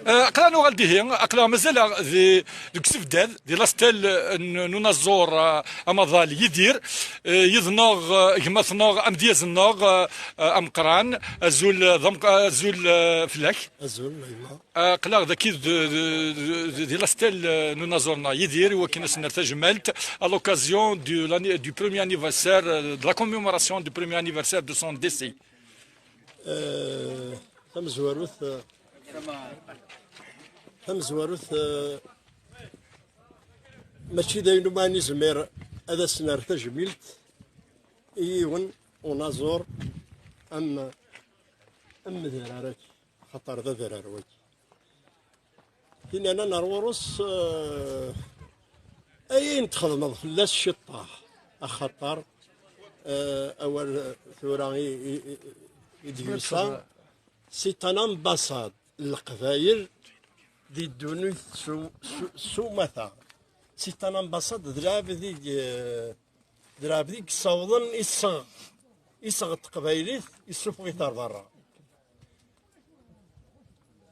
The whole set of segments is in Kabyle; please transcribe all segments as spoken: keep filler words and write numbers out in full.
Eh, aql-aɣ nuɣal dihi, aql-aɣ mazal-aɣ di, deg usebdad, di la stèle n, n unaẓur, eh, amaḍal Yidir, eh, yid-neɣ, eh, gma-tneɣ, amedyaz-nneɣ, eh, eh, ameqqran, azul, eh, d ameq-, azul, eh, fell-ak. Azul, a yemma. Eh, aql-aɣ daki d, d, d, d, di la stèle, eh, n unaẓur-nneɣ Yidir, i wakken ad s-nerr tajmalt, à l'occasion du, l'anni-, du premier anniversaire, eh, de la commémoration du premier anniversaire de son décès. Eh, tamezwarut, eh, tamezwarut, eh, mačči d ayen umi nizmir ad as-nerr tajmilt i yiwen unaẓur am, am Medrar-agi, axaṭer d adrar wagi. Tinana n Rwurus, eh, ay ayen txedmeḍ fell-as ciṭṭaḥ, axaṭer, eh, awal tura i, i, i, i d-yusa, c'est un ambassade n Leqbayel di ddunit s u-, s u-, s umata. C'est un ambassade d lɛebd i, eh, d lɛebd i yessawḍen iseɣ, iseɣ n teqbaylit, issufeɣ-it ar berra.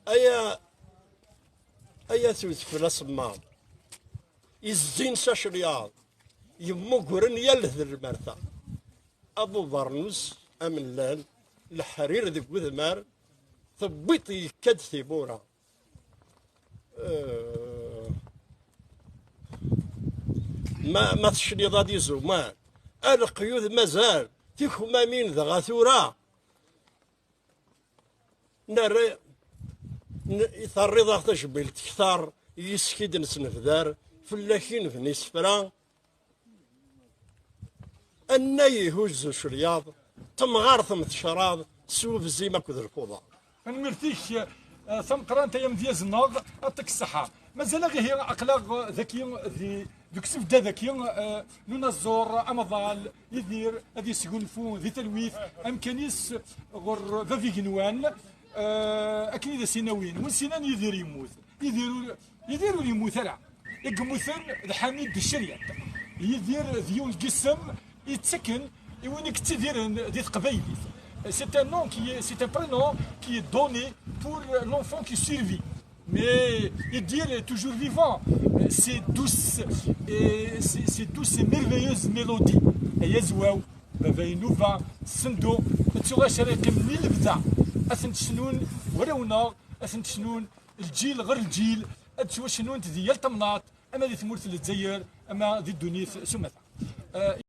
Aya, aya tudfel asemmaḍ, izzin s acelyaḍ, yemmugren yal d lmerta. Abubernus amellal, leḥrir deg udmar, tewwiḍ yekka-d timura. Eh, ma, ma tecniḍ ad izuman, a leqyud mazal, tikmamin dɣa tura. Nerra, n-, terriḍ-aɣ tajmilt ktar, yis-k i d-nesnebdar, fell-ak i nebna isefra. Annay ihuzz ucelyaḍ, temɣart m tecraḍ, s ubzim akked lkuḍa. Tanemmirt-ik, eh, tameqqrant ay amedyaz-nneɣ, aṭṭik ṣṣeḥḥa. Mazal-aɣ ihi aql-aɣ daki di, deg usebdad-agi, eh, n unaẓur amaḍal Yidir ad yesgunfu di talwit, amkan-is ɣur bab igenwan, eh, akken i d as-inawi. Win s-inan Yidir yemmut. Yidir ur, Yidir ur yemmut ara. I yemmuten d Ḥamid Ccariɛet. Yidir d yiwen n yisem yettaken i win i yettidiren di teqbaylit. C'est un nom qui est, c'est un prénom qui est donné pour l'enfant qui survit. Mais Yidir est toujours vivant. Ces douces et, ces, ces douces et merveilleuses mélodies. Ay azwaw, baba inuba, sendu, d tuɣac ara yeqqimen i lebda. Ad tent-cnun warraw-nneɣ, ad tent-cnun lǧil ɣer lǧil, ad ttwacnunt di yal tamnaḍt, ama di tmurt n Lezzayer, ama di ddunit s umata. Eh,